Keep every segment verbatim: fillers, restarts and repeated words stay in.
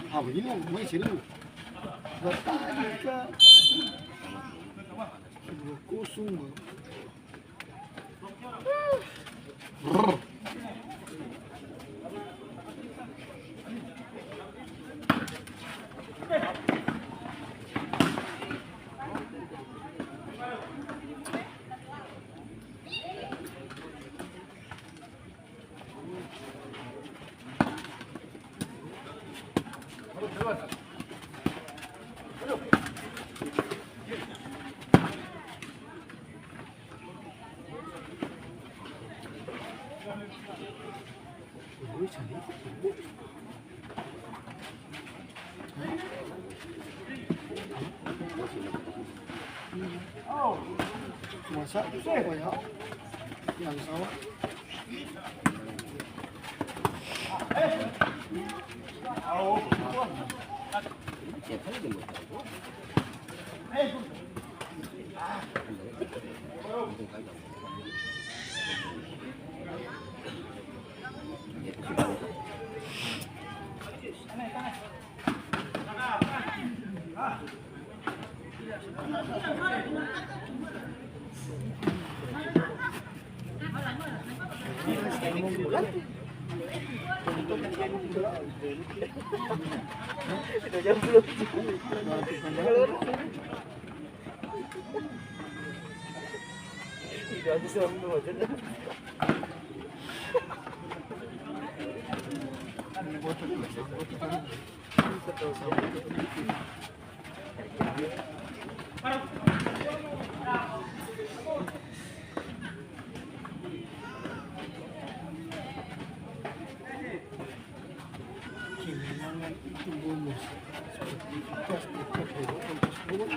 Ah, begini, main serius. Bertahan ka. Dua kosong, Bang. Cuma satu saja yang salah. Kemenangan itu bonus. Sertifikat tetap dilakukan paslon.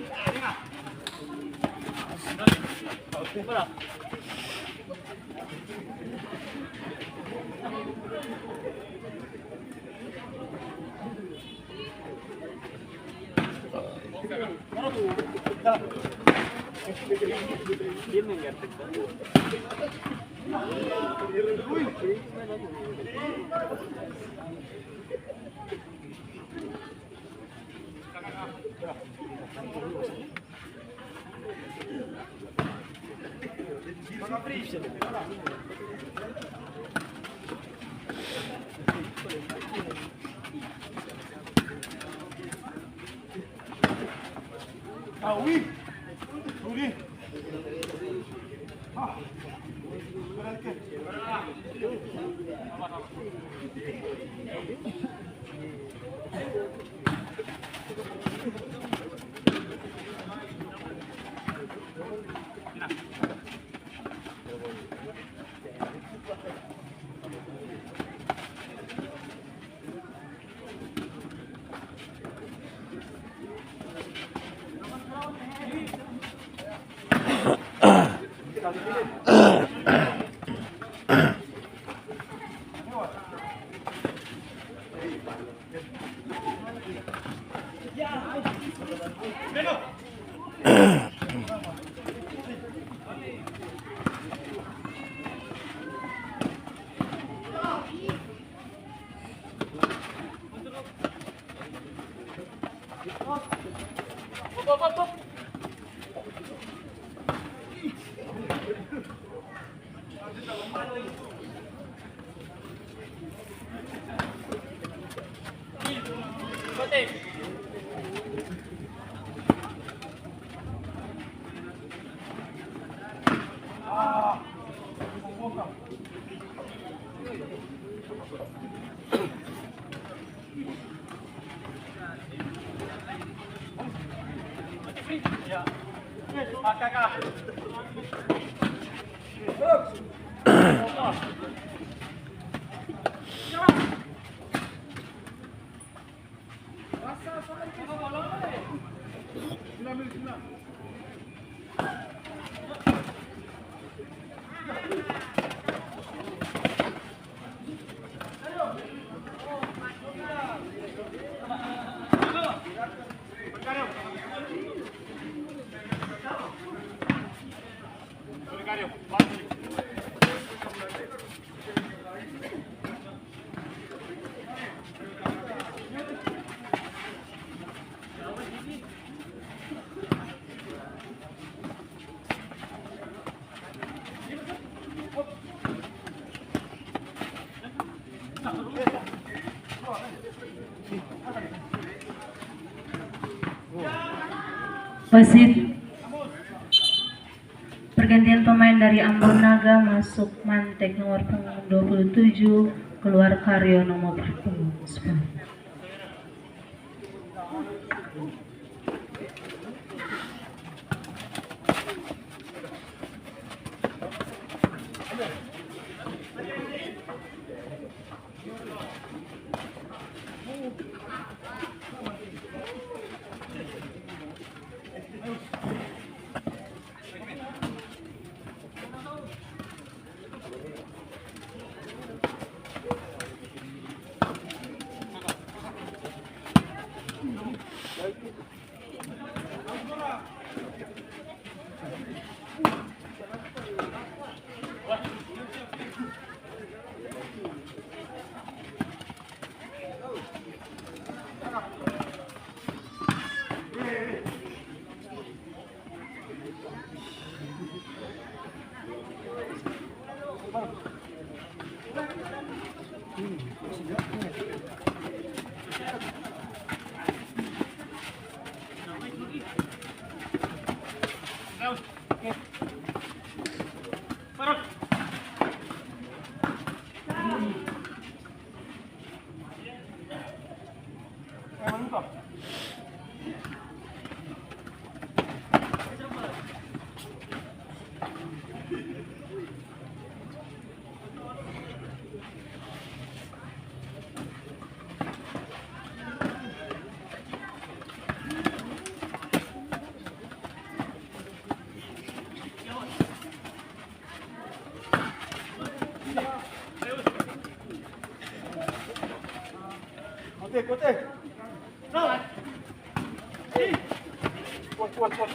Wasit. Pergantian pemain dari Ambon Naga masuk Mantek nomor punggung dua puluh tujuh, keluar Karyo nomor punggung sepuluh. Kote, kote. Kuat, kuat, kuat.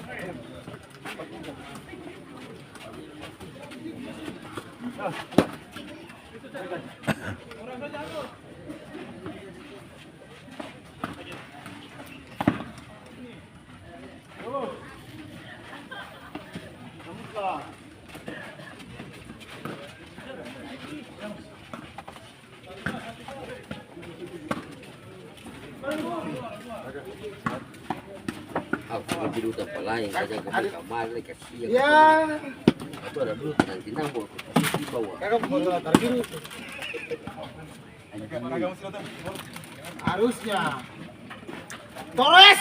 Au, biru tapalaeng saja kamari, kamari lai kasiang. Ya. Atu ada dulu nanti nambol, kasi bawa. Kakak foto latar biru. Harusnya. Torres!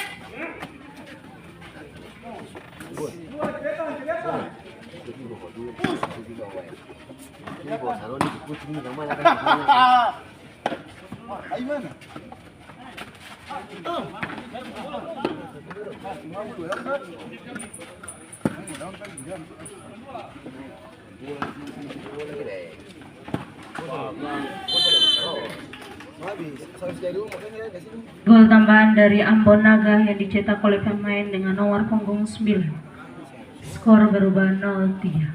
Gol tambahan dari Ambon Naga yang dicetak oleh pemain dengan nomor punggung sembilan. Skor berubah nol tiga.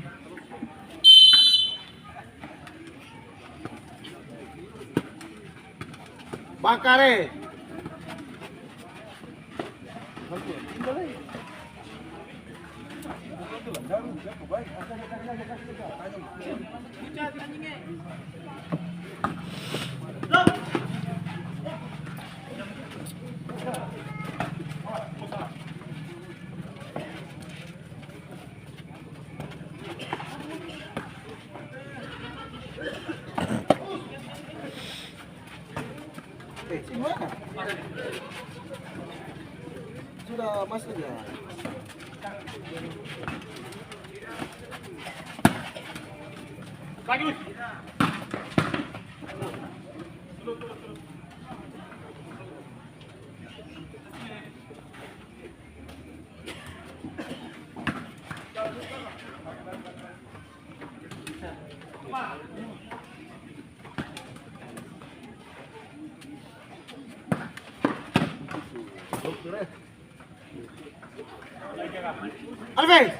Bakar e. Eh, sini mana? Sudah masuk ya? Bagus. Alves!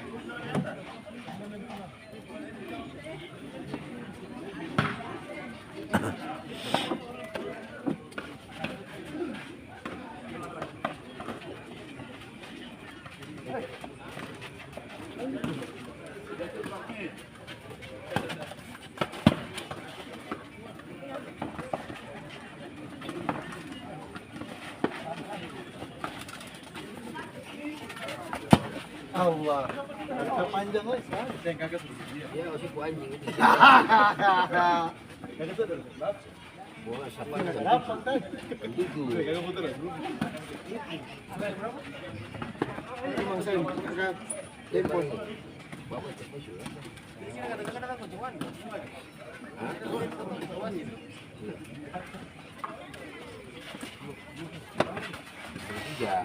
Allah. Panjang lai, seng kagak sudah dia. Iya, masih ku anjing itu. Kagak sudah. Bola siapa? Delapan kan? Tujuh. Emang saya buka tempo. Bapak tempo sudah. Hah? Iya.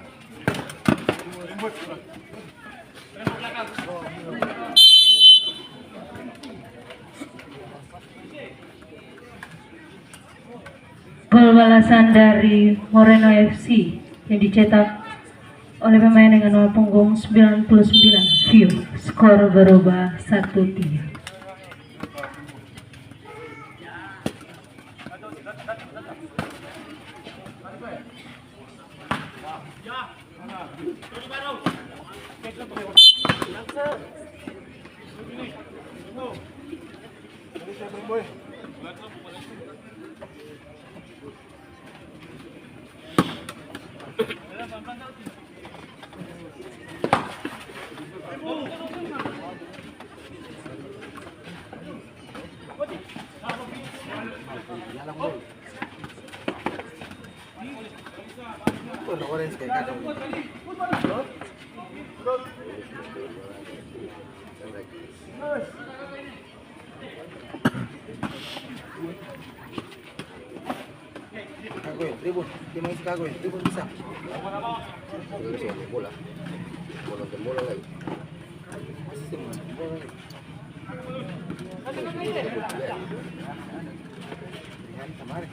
Gol balasan dari Moreno F C yang dicetak oleh pemain dengan nomor punggung sembilan puluh sembilan, Vio. Skor berubah satu tiga. Kagoe, tribun. Dia mangisi kagoe, tribun bisa. Dia bisa main bola. Bola, nonton bola lai. Bisa main bola lai. Hari kamari.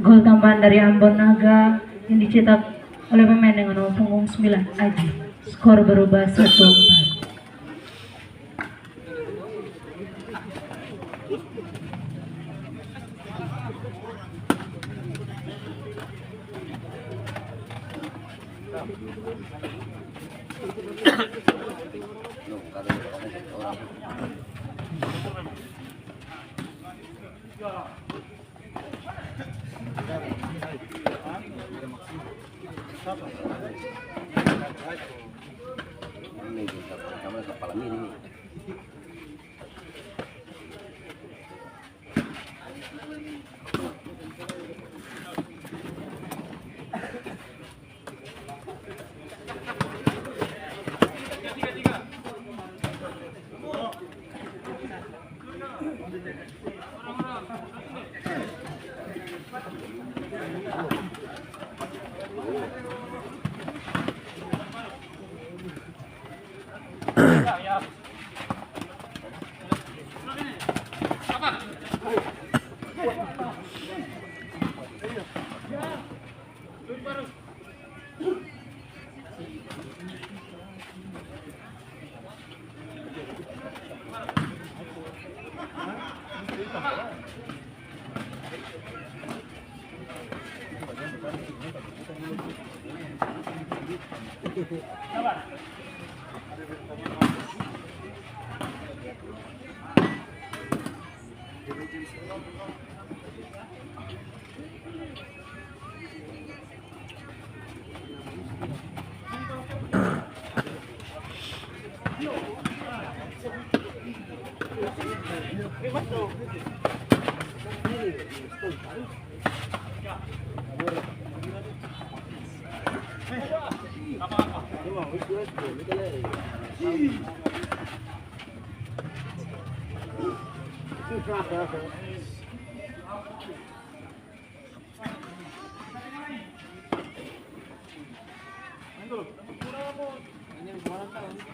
Gol tambahan dari Ambon Naga yang dicetak oleh pemain dengan nomor punggung sembilan, Aji. Skor berubah satu empat.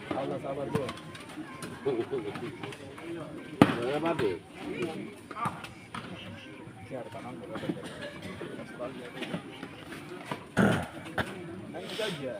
Sabar, sabar, bro. Sabar, babe. Siap, tangan, bro. Nanti saja.